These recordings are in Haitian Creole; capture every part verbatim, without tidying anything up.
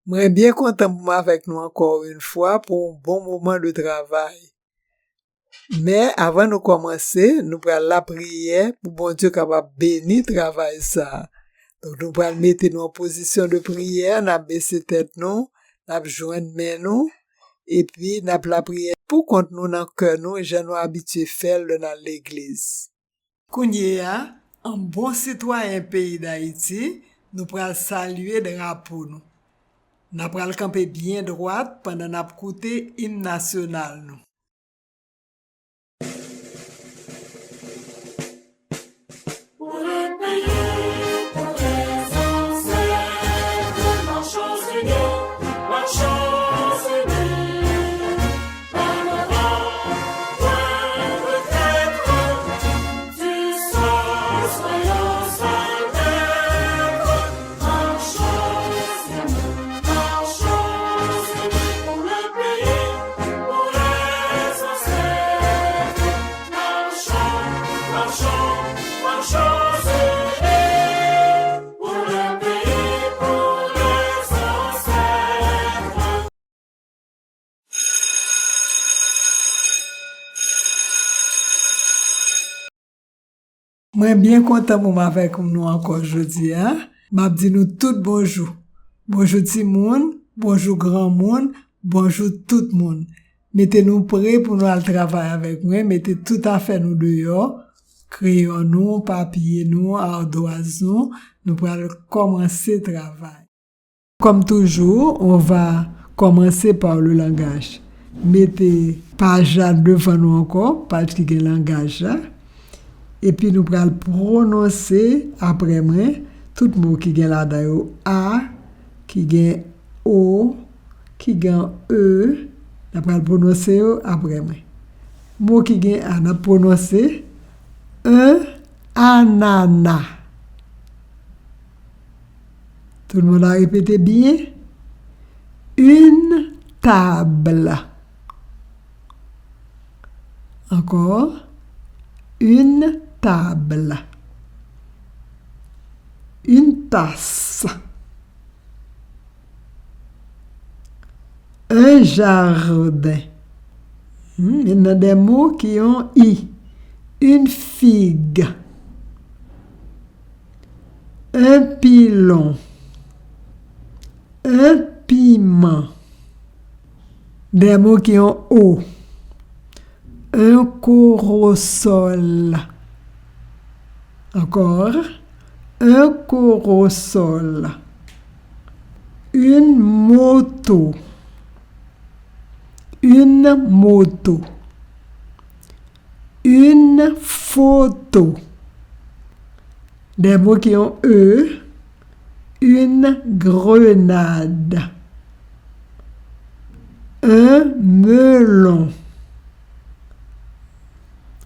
Mwen byen kontan pou m avèk nou ankò yon fwa pou yon bon moman de travay. Men, avan nou kòmanse, nou pral lapriyè pou Bondye kapab beni travay sa a. Donk, nou pral mete nou an pozisyon de priyè, n ap bese tèt nou, n ap jwenn men nou, epi n ap lapriyè pou kont nou nan kè nou, jan nou abitye fè l lè n al legliz. Kounye a, an bon sitwayen peyi Dayiti, nou pral salye drapo nou. N a pral kanpe byen dwat pandan n ap koute im nasyonal nou. Pour le pays, pour les ancêtres, marchons unis, marchons unis. Mwen byen kontan pou m avèk nou ankò jodi a. M ap di nou tout bonjou. Bonjou timoun, bonjou granmoun, bonjou tout moun. Mete nou pre pou nou al travay avèk mwen, mete tout afè nou deyò, kreyon nou, papye nou, adwaz nou, nou pral kòmanse travay. Comme toujours, on va commencer par le langage. Mete paj la devan nou ankò, paj ki gen langaj la. Epi nou pral pwononse apre mwen tout mo ki gen ladan yo a, ki gen o, ki gen e. N ap pral pwononse yo apre mwen. Mo ki gen a, n ap pwononse un ananas. Tout le monde a répété bien. Une table. Encore. Une table. Une tasse. Un jardin. Hmm, il y a des mots qui ont I. Une figue. Un pilon. Un piment. Des mots qui ont O. Un corossol. Encore. Un corossol. Une moto. Une moto. Une photo. Des mots qui ont E. Une grenade. Un melon.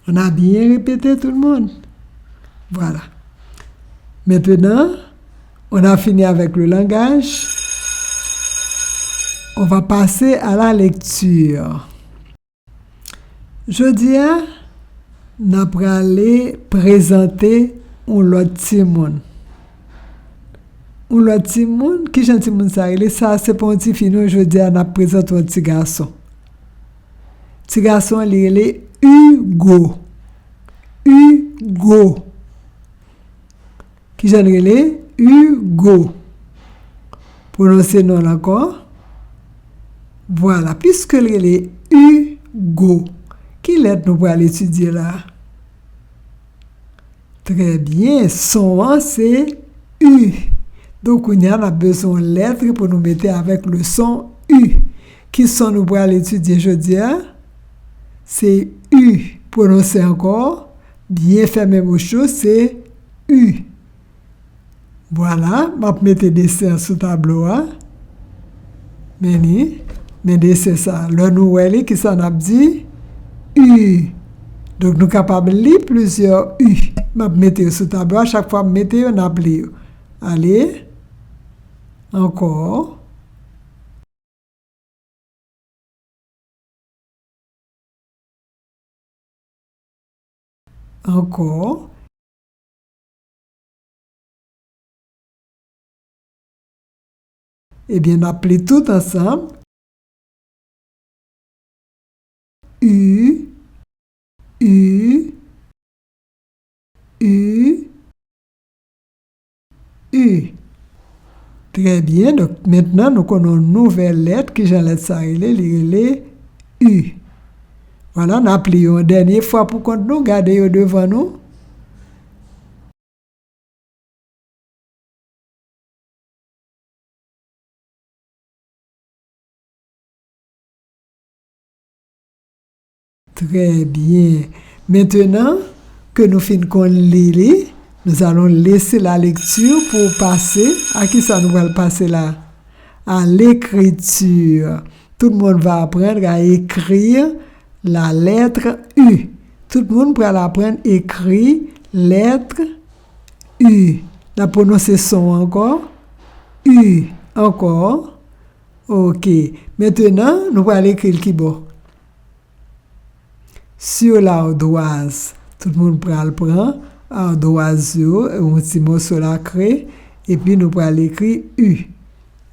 On a bien répété, tout le monde. Voilà. Maintenant, on a fini avec le langage. On va passer à la lecture. Jodi a, n a prale prezante yon lòt timoun. Yon lòt timoun, kijan timoun sa rele? Sa se pa yon tifi non, jodi a n ap prezante yon ti gason. Ti gason an, li rele Hugo. Hugo. Kijan l rele? Hugo. Pwononse non l ankò. Vwala, piske l rele Hugo, ki lèt nou pral etidye la? Trè byen, son an se U. Donk, kounye a, n ap bezwen yon lèt pou nou mete avèk le son U. Ki son nou pral etidye jodi a? Se U. Pwononse ankò. Byen fèmen bouch ou, se U. Vwala, m ap mete desen an sou tablo a. Men li, men desen sa. Lè nou wè li, kisa n ap di? U. Donk, nou kapab li plizyè U. M ap mete yo sou tablo a. Chak fwa m mete yo, n ap li yo. Ale. Ankò. Ankò. Ebyen, n ap li tout ansanm. U, U, U, U. Trè byen. Donk, mentnan, nou konn yon nouvèl lèt. Kijan lèt sa rele? Li rele U. Vwala, n ap li yo yon dènye fwa pou kont nou. Gade yo devan nou. Trè byen. Mentnan ke nou fin konn li li, nous allons laisser la lecture pour passer. À qui ça nous allons passer là? À l'écriture. Tout le monde va apprendre à écrire la lettre U. Tout moun pral aprann ekri lèt U. N ap pwononse son ankò. U. Ankò. Ok. Mentnan, nou pral ekri l ki bò? Sur l'ardoise. Tout moun pral pran ardoise yo, yon ti moso lakre, epi nou pral ekri U.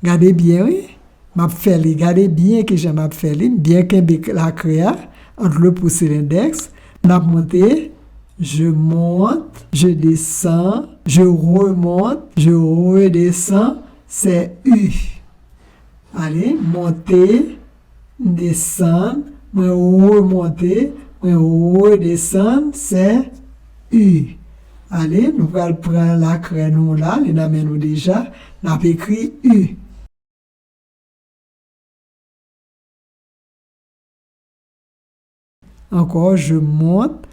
Gade byen, wi. M ap fè li. Gade byen kijan m ap fè li. M byen kenbe lakre a ant le pouce et l'index. N ap monte. Je monte, je descends, je remonte, je redescends, c'est U. Ale, monte, desann, mwen remonte, mwen redesann, c'est U. Ale, nou pral pran lakre nou la, li nan men nou deja, n ap ekri U. Ankò, je monte,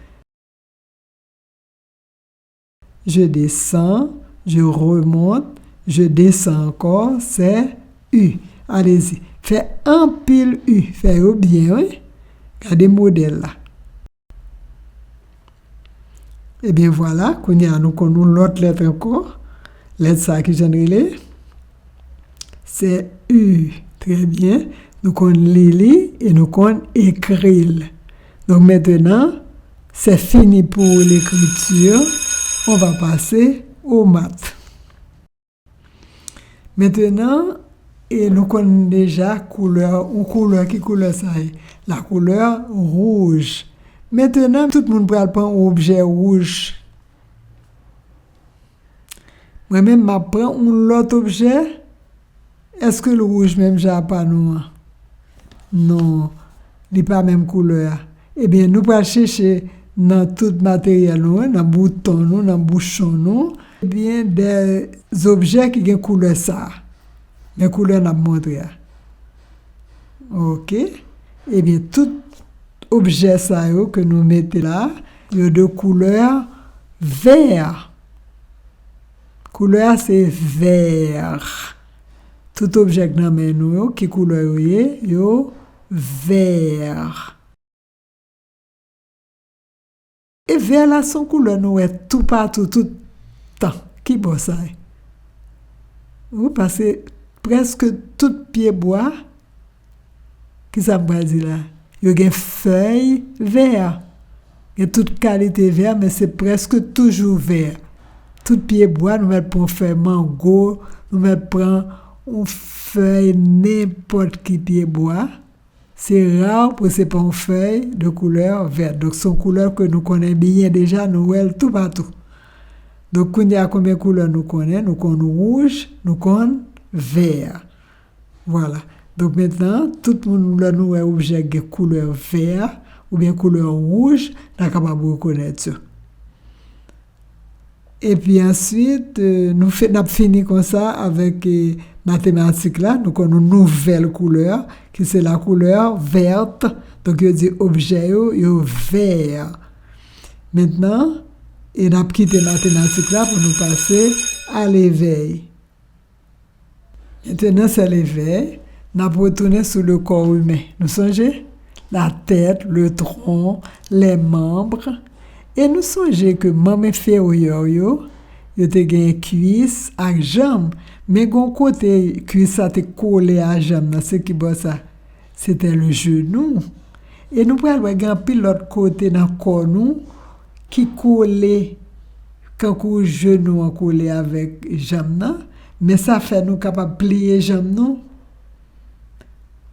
je descends, je remonte, je descends encore, c'est U. Allez-y. Fè anpil U. Fè yo byen, wi. Gade modèl la. Ebyen, vwala, kounye a nou konn yon lòt lèt ankò. Lèt sa ki jan l rele? Se U. Trè byen. Nou konn li li e nou konn ekri l. Donk, mentnan, c'est fini pour l'écriture. On va passer aux maths. Mentnan, e nou konn deja koulè, yon koulè, ki koulè sa ye? La couleur rouge. Mentnan, tout moun pral pran yon objè wouj. Mwen menm, m ap pran yon lòt objè. Èske l wouj menm jan ak pa nou an? Non, li pa menm koulè a. Ebyen, nou pral chèche nan tout materyèl nou, nan bouton nou, nan bouchon nou, ebyen, de zobjè ki gen koulè sa a. Men koulè n ap montre a. Ok. Ebyen, tout objè sa yo ke nou mete la, yo de koulè vè. Koulè a se vè. Tout objè k nan men nou yo, ki koulè yo ye? Yo vè. E vè la se yon koulè nou wè toupatou, tout tan. Ki bò sa ye? Wi, paske prèske tout pye bwa, ki sa m pral di la? Yo gen fèy vè. Gen tout kalite vè, men se prèske toujou vè. Tout pye bwa, nou mèt pran fèy mango, nou mèt pran yon fèy nenpòt ki pye bwa. Se ra pou se pa yon fèy de koulè vèt. Donk, se yon koulè ke nou konnen byen deja, nou wè l toupatou. Donk, kounye a, konbyen koulè nou konnen? Nou konn wouj, nou konn vè. Vwala. Donk, mentnan, tout moun, lè nou wè objè gen koulè vè oubyen koulè wouj, n a kapab rekonèt yo. Epi answit, eh, nou fe-, n ap fini konsa avèk, eh, matematik la. Nou konn yon nouvèl koulè, ki se la couleur verte. Donk, yo di objè yo, yo vè. Mentnan, e n ap kite matematik la pou nou pase a levèy. Mentnan, se levèy, n ap retounen sou le corps humain. Nou sonje? La tête, le tronc, les membres. E nou sonje ke manm enferyè yo, yo te gen kwis ak janm. Men gen yon kote kwis la te kole a janm nan, se ki bò sa? Se te le genou. E nou pral wè gen anpil lòt kote nan kò nou ki kole, kankou jenou an kole avèk janm nan, Men sa fè nou kapab pliye janm nou.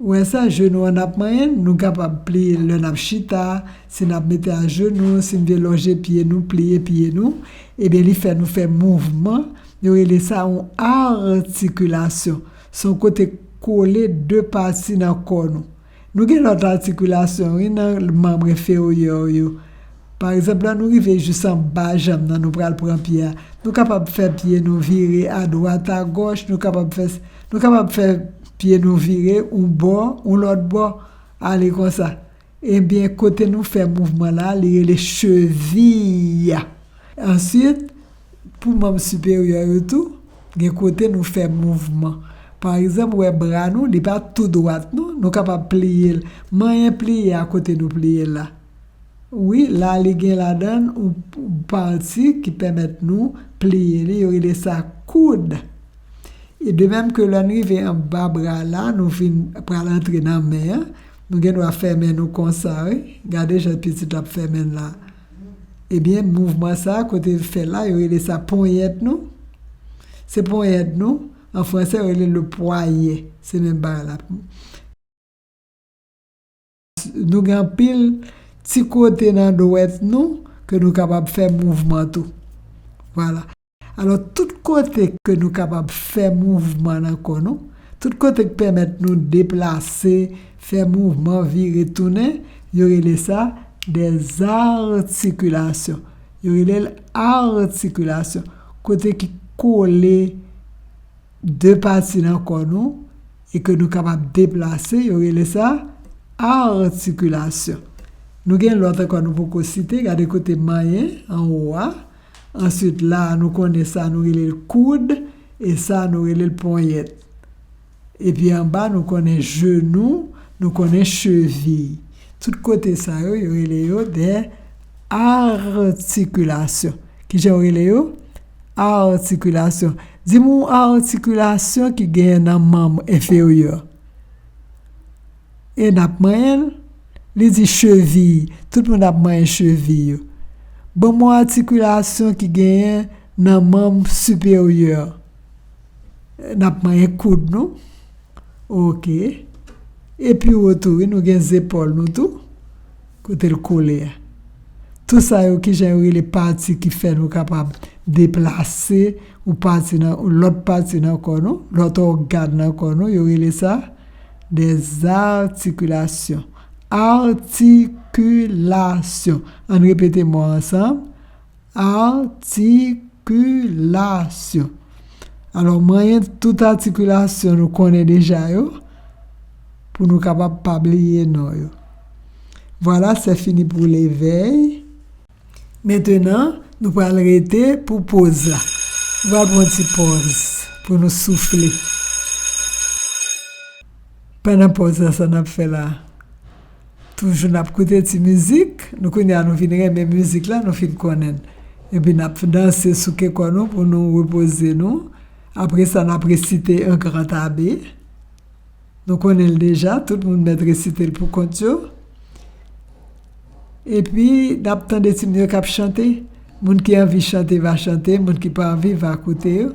Ou wè sa, jenou an ap manyen, nou kapab pliye lè n ap chita, si n ap mete ajenou, si n vle lonje pye nou, pliye pye nou, ebyen li fè nou fè mouvman, yo rele sa yon atikilasyon. Se yon kote kole de pati nan kò nou. Nou gen lòt atikilasyon, wi, nan manm enferyè yo. Pa egzanp, lè nou rive jis anba janm nan, nou pral pran pye a. Nou kapab fè pye nou vire adwat, agòch, nou kapab fè, nou kapab fè pye nou vire yon bò, yon lòt bò, ale konsa. Ebyen, kote nou fè mouvman la, li rele cheviy. Answit, pou manm siperyè yo tou, gen kote nou fè mouvman. Pa egzanp, ou wè bra nou, li pa tou dwat, non. Nou kapab pliye l. Manyen pliye a kote nou pliye l la. Wi, la li gen ladan l yon pati ki pèmèt nou pliye li, yo rele sa koud. E de menm ke lè n rive anba bra la, nou vin pral antre nan men an, nou gen dwa fèmen nou konsa, wi. Gade jan pitit la ap fèmen l la. Ebyen, mouvman sa, kote l fè la, yo rele sa ponyèt nou. Se ponyèt nou. An fransè, yo rele le poignet. Se menm bagay la. Nou gen anpil ti kote nan dwèt nou ke nou kapab fè mouvman tou. Vwala. Alò, tout kote ke nou kapab fè mouvman nan kò nou, tout kote k pèmèt nou deplase, fè mouvman, vire, tounen, yo rele sa des articulations. Yo rele l atikilasyon. Kote ki kole de pati nan kò nou e ke nou kapab deplase, yo rele sa atikilasyon. Nou gen lòt ankò nou poko site, gade kote manyen anwo a. Answit, la a, nou konnen sa, nou rele l koud, e sa, nou rele l ponyèt. Epi anba, nou konnen jenou, nou konnen cheviy. Tout kote sa yo, yo rele yo de atikilasyon. Kijan yo rele yo? Atikilasyon. Di m yon atikilasyon ki genyen nan manm enferyè. E n ap manyen l. Li di cheviy. Tout moun ap manyen cheviy yo. Ban m yon atikilasyon ki genyen nan manm siperyè. N ap manyen koud nou. Oke. Epi wo tou, wi, nou gen zepòl nou tou. Kote l kole a. Tout sa yo, kijan yo rele pati ki fè nou kapab deplase yon pati nan, yon lòt pati nan kò nou, lòt ògàn nan kò nou, yo rele sa des articulations. Atikilasyon. Ann repete mo a ansanm. Atikilasyon. Alò, manyen tout atikilasyon nou konnen deja yo, pou nou kapab pa bliye non yo. Vwala, se fini pou l'éveil. Mentenan, nou pral rete pou poz la. Nou pral pran yon ti pòz pou nou soufle. Pandan pòz la, sa n ap fè la? Toujou n ap koute ti mizik. Nou kounye a nou vin renmen mizik la, nou fin konnen l. Epi n ap danse, souke kò nou pou nou repoze nou. Apre sa, n ap resite un grand Ave. Nou konnen l deja, tout moun mèt resite l pou kont yo. Epi, n ap tande ti moun yo k ap chante. Moun ki anvi chante va chante, moun ki pa anvi va koute yo.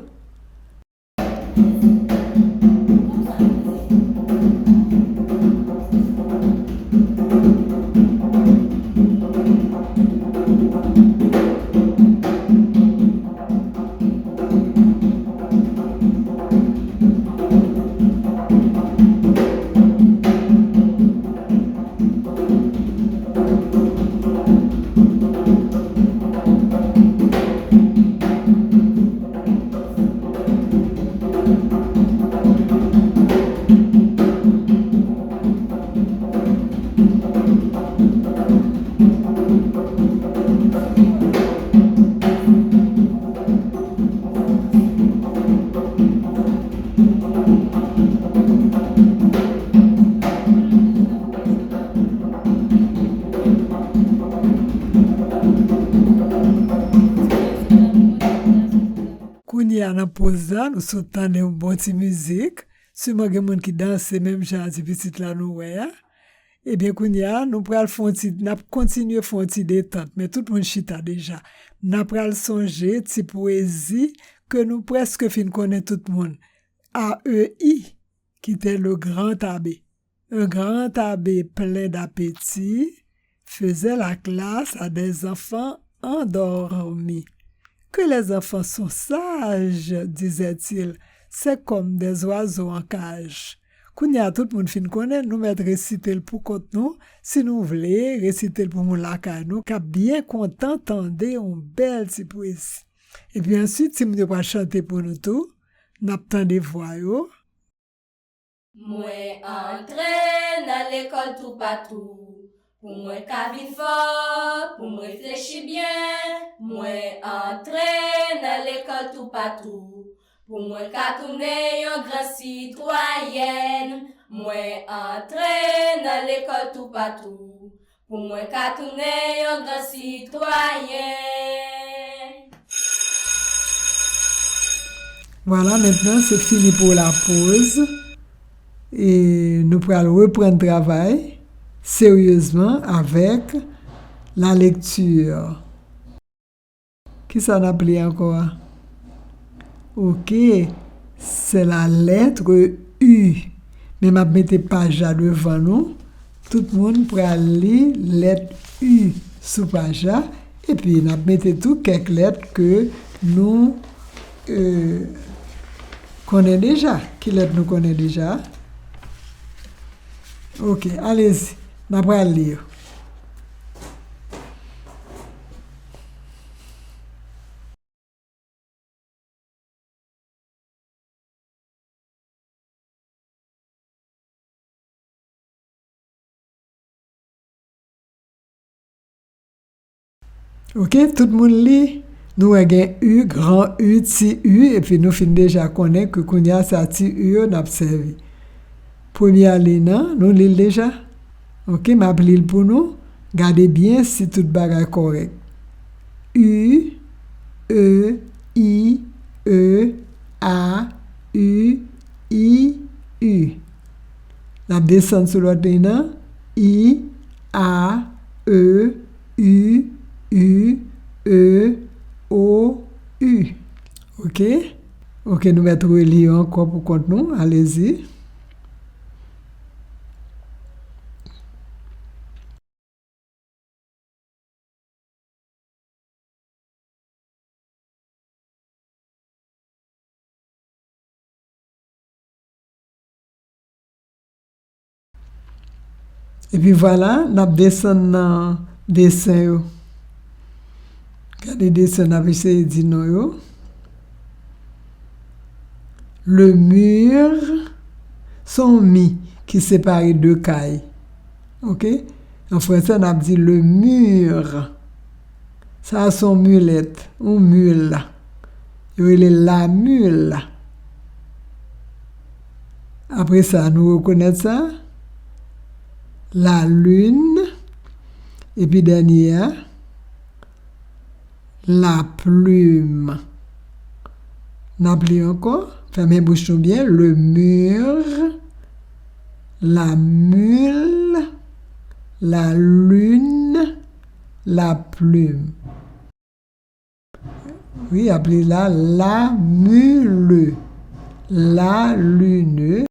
Kounye a nan poz la, nou sot tande yon bon ti mizik. Siman gen moun ki danse menm jan a ti pitit la nou wè a. Ebyen, kounye a, nou pral fè yon ti, n ap kontinye fè yon ti detant, men tout moun chita deja. N a pral sonje ti pwezi ke nou prèske fin konnen tout moun, A E I, qui était le grand abbé. Un grand abbé plein d'appétit faisait la classe à des enfants endormis. Que les enfants sont sages, disait-il, c'est comme des oiseaux en cage. Kounye a tout moun fin konnen, nou mèt resite l pou kont nou. Si nou vle, resite l pou moun lakay nou, k ap byen kontan tande yon bèl ti pwezi. Epi answit, timoun yo pral chante pou nou tou. N ap tande vwa yo. Mwen antre nan lekòl toupatou, pou mwen ka vin fò, pou mwen reflechi byen. Mwen antre nan lekòl toupatou, pou mwen ka tounen yon gran sitwayèn. Mwen antre nan lekòl toupatou, pou mwen ka tounen yon gran sitwayen. Vwala, mentnan se fini pou lapoz. E nou pral reprann travay seryezman avèk la lekti. Kisa n ap li ankò a? Ok, c'est la lettre U. Men m ap mete paj la devan nou. Tout moun pral li lèt U sou paj la. Epi n ap mete tou kèk lèt ke nou, euh, konnen deja. Ki lèt nou konnen deja? Ok, alezi. N ap pral li yo. Ok, tout moun li. Nou wè gen U, gran U, ti U, epi nou fin deja konnen ke kounye a se a ti U yo n ap sèvi. Premye aliy nan, nou li l deja. Ok, m ap li l pou nou. Gade byen si tout bagay kòrèk. U, E, I, E, A, U, I, U. N ap desann sou lòt liy nan. I, A, E, U, U, E, O, U. Ok? Ok, nou mèt reli yo ankò pou kont nou. Alezi. Epi vwala, n ap desann nan desen yo. Gade desen, n ap eseye di non yo. Le mur, se yon mi ki separe de kay. Ok? An fransè, n ap di le mur. Sa a se yon milèt, yon mil. Yo rele l la mil. Apre sa, nou rekonèt sa. La lune. Epi dènye a, la plume. N ap li ankò. Fèmen bouch nou byen. Le mur, la mule, la lune, la plume. Wi, ap li la, la mule, la lune,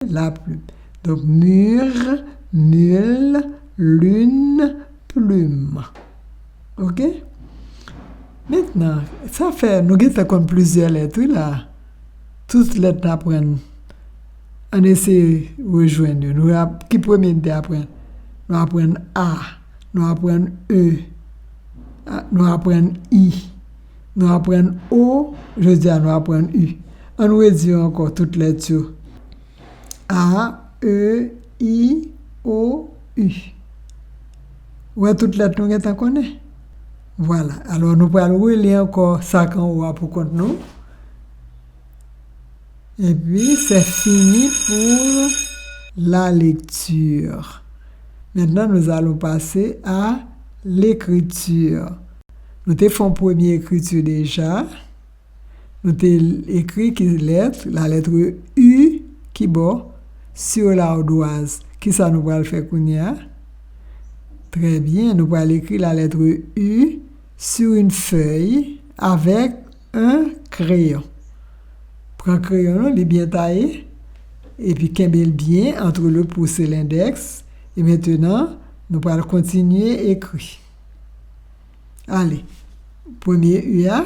la plume. Donk, mur, mule, lune, plume. Ok? Mentnan, sa fè nou gentan konn plizyè lèt, wi, la. Tout lèt n aprann. Ann eseye rejwenn yo. Nou ap, ki premye n te aprann? Nou aprann A, nou aprann E, a, nou aprann I, nou aprann O, jodi a nou aprann U. Ann redi yo ankò, tout lèt yo. A, E, I, O, U. Ou wè tout lèt nou gentan konnen? Vwala. Alò, nou pral reli ankò sa k anwo a pou kont nou. Et puis, c'est fini pour la lecture. Maintenant, nous allons passer à l'écriture. Nou te fè yon premye ekriti deja. Nou te ekri ki lèt, la lettre U ki bò, sur l'ardoise. Kisa nou pral fè kounye a? Très bien, nou pral ekri la lettre U sur une feuille avec un crayon. Pran kreyon nou, li byen taye, epi kenbe l byen entre le pouce et l'index. E mentnan, nou pral kontinye ekri. Ale, premye U a.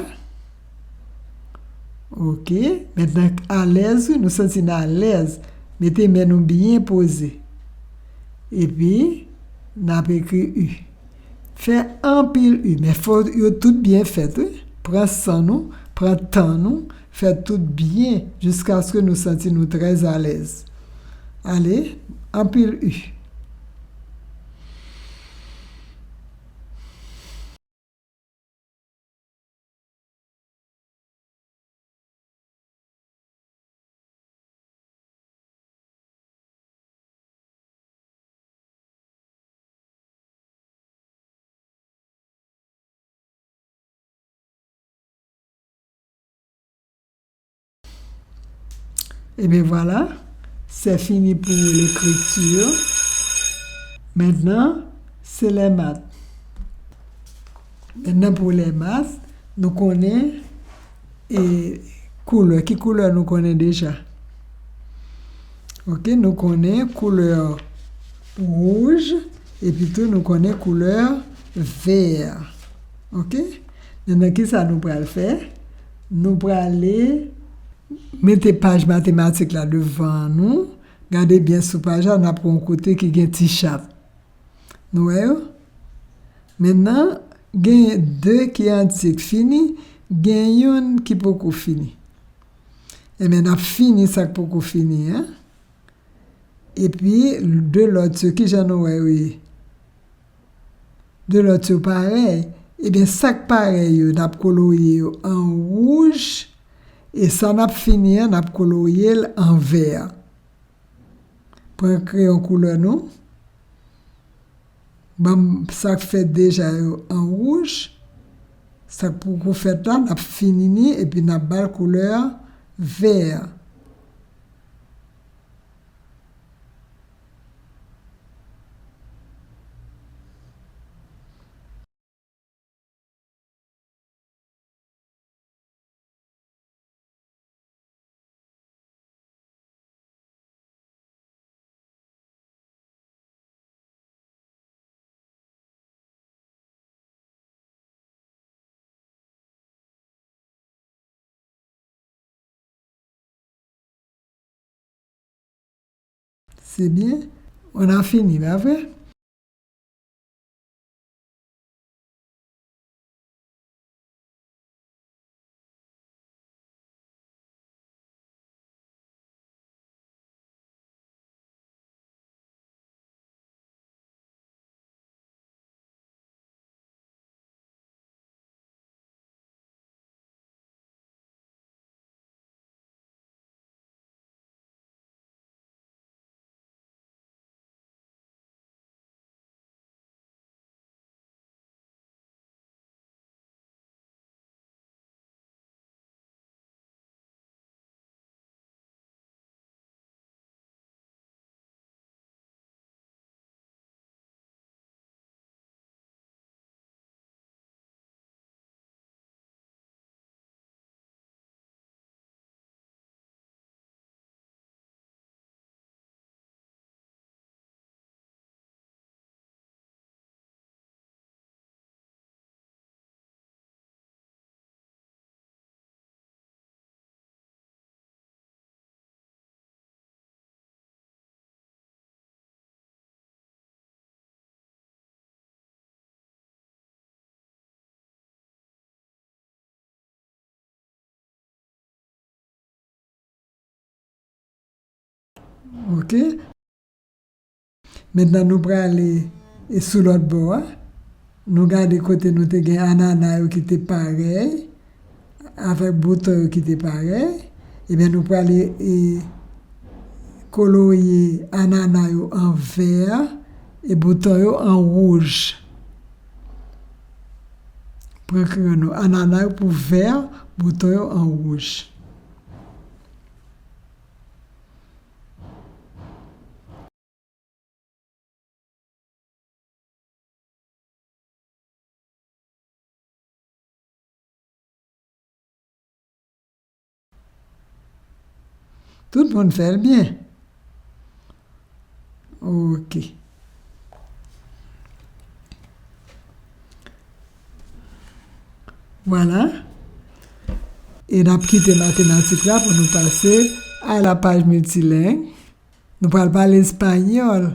Ok. Mentnan, alèz, wi, nou santi n alèz. Mete men nou byen poze. Epi, n ap ekri U. Fè anpil U, men fò yo tout byen fèt, wi. Pran san nou, pran tan nou, fè tout byen jiskaske nou santi nou trè alèz. Ale, anpil U. Ebyen vwala, c'est fini pour l'écriture. Maintenant, c'est les maths. Mentnan pou les maths, nou konnen e koulè. Ki koulè nou konnen deja? Ok, nou konnen koulè wouj, epi tou nou konnen koulè vè. Ok? Mentnan, ki sa nou pral fè? Nou prale mete paj matematik la devan nou. Gade byen sou paj la, n ap wè yon kote ki gen ti chat. Nou wè yo? Mentnan, gen de ki antye k fini, gen youn ki poko fini. Ebyen, n ap fini sa k poko fini an. Epi, de lòt yo, kijan nou wè yo ye? De lòt yo parèy. Ebyen, sa k parèy yo, n ap kolorye yo an wouj. E sa n ap fini an, n ap kolorye l an vè. Pran kreyon koulè nou. Ban m sa k fèt deja yo an wouj. Sa k poko fèt la, n ap fini ni, epi n ap ba l koulè vè. Se byen. On a fini, pa vre? Ok. Mentnan nou prale e sou lòt bò a. Nou gade kote nou te gen anana yo ki te parèy, avèk bouton yo ki te parèy. Ebyen, nou prale e kolorye anana yo an vè e bouton yo an wouj. Pran kreyon nou. Anana yo pou vè, bouton yo an wouj. Tout moun fè l byen. Ok. Vwala. E n ap kite matematik la pou nou pase a la paj miltileng. Nou pral pale espanyòl,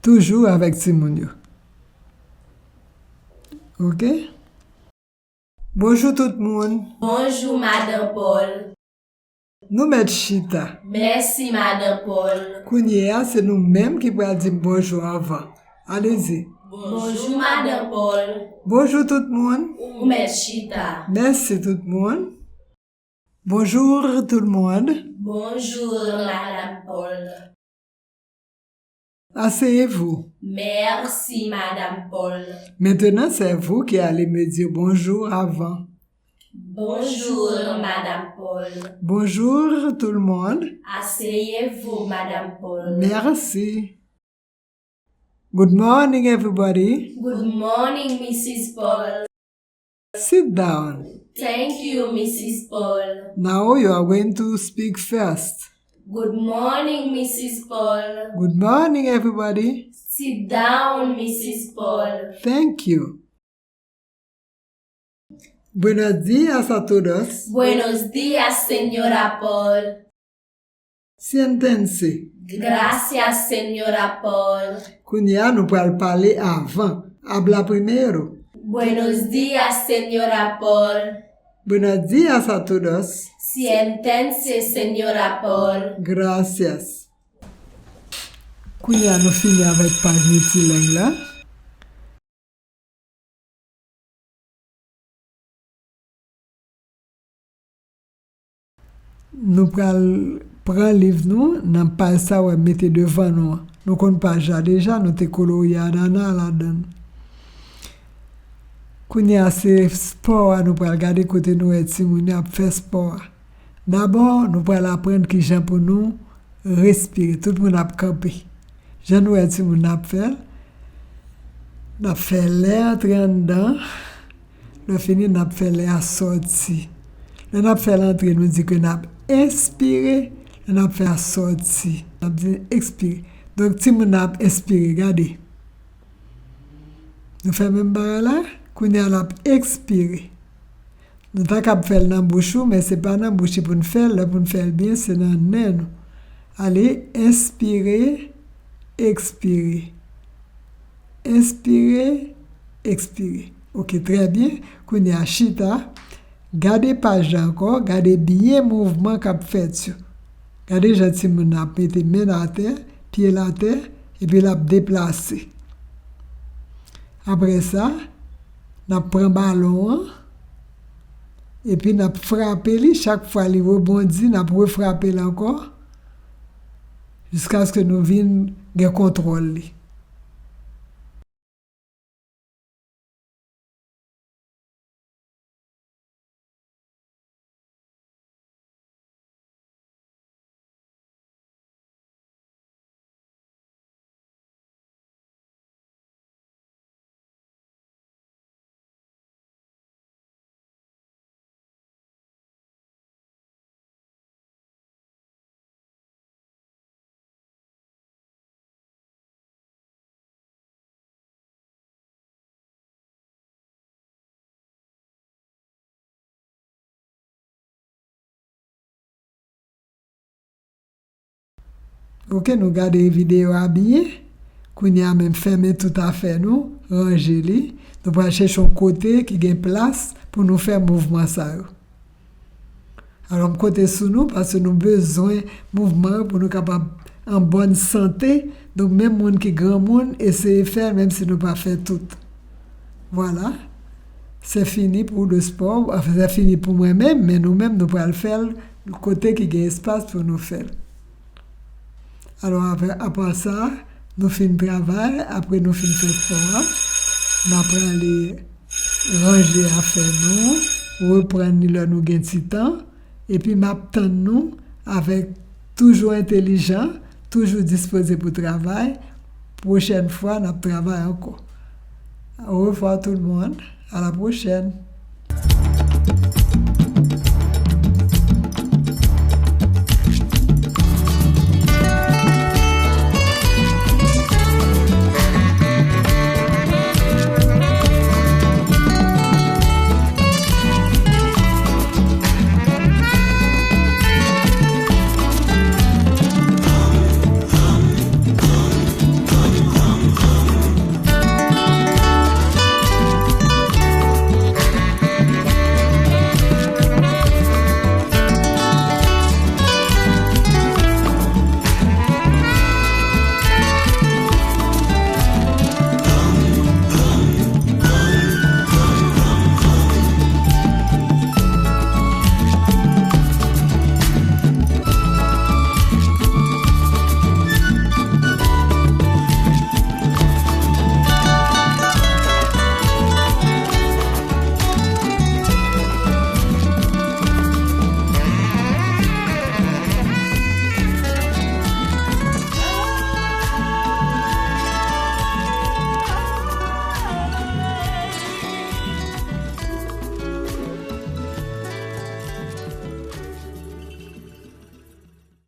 toujou avèk timoun yo. Ok? Bonjou tout moun. Bonjou, Madan Paul. Nou mèt chita. Mèsi, Madan Paul. Kounye a, se nou menm ki pral di m bonjou anvan. Alezi. Bonjou, Madan Paul. Bonjou tout moun. Ou mèt chita. Mèsi tout moun. Bonjour tout le monde. Bonjour, Madame Paul. Asseyez-vous. Merci, Madame Paul. Maintenant, c'est vous qui allez me dire bonjour avant. Bonjour, Madame Paul. Bonjour tout le monde. Asseyez-vous, Madame Paul. Merci. Good morning, everybody. Good morning, Missus Paul. Sit down. Thank you, Missus Paul. Now you are going to speak first. Good morning, Missus Paul. Good morning, everybody. Sit down, Missus Paul. Thank you. Buenos días a todos. Buenos días, Señora Paul. Siéntense. Gracias, Señora Paul. Kounye a, nou pral pale avan. Habla primero. Buenos días, Señora Paul. Buenos días a todos. Siéntense, Señora Paul. Gracias. Kounye a, nou fini avèk paj miltileng la. Nou pral pran liv nou nan paj sa w wè m mete devan nou an. Nou konn paj la deja, nou te kolorye anana ladan l. Kounye a, se spò a, nou pral gade kote nou wè timoun yo ap fè spò a. Dabò, nou pral aprann kijan pou nou respire. Tout moun ap kanpe. Jan nou wè timoun nan ap fè l, n ap fè lè antre anndan. Lè fini, n ap fè lè a sòti. Lè n ap fè l antre, nou di ke n ap enspire. Lè n ap fè a sòti, n ap di ekspire. Donk, timoun nan ap enspire, gade. Nou fè menm bagay la, kounye a l ap ekspire. Nou ta kab fè l nan bouch ou, men se pa nan bouch li pou n fè l. Lè pou n fè l byen, se nan nen nou. Ale, enspire, ekspire. Enspire, ekspire. Ok, trè byen. Kounye a, chita. Gade paj la ankò. Gade byen mouvman k ap fèt yo. Gade jan timoun nan ap mete men l atè, pye l atè, epi l ap deplase. Apre sa, n ap pran balon an, epi n ap frape li. Chak fwa li rebondi, n ap refrape l ankò, jiskaske nou vin gen kontwòl li. Ok, nou gade videyo a byen. Kounye a menm, fèmen tout afè nou, ranje li. Nou pral chèche yon kote ki gen plas pou nou fè mouvman sa yo. Alò, m konte sou nou paske nou bezwen mouvman yo pou nou kapab an bòn sante. Donk, menm moun ki granmoun, eseye fè l, menm si nou pa fè tout. Vwala. Se fini pou le spò. Anfen, se fini pou mwen menm, men nou menm, nou pral fè l kote ki gen espas pou nou fè l. Alò, apre, apre sa, nou fin travay, apre nou fin fè spò a, n ap prale ranje afè nou, reprann li lè nou gen ti tan, epi m ap tann nou avèk toujou entelijan, toujou dispoze pou travay. Pwochèn fwa, n ap travay ankò. Au revoir tout le monde, à la prochaine.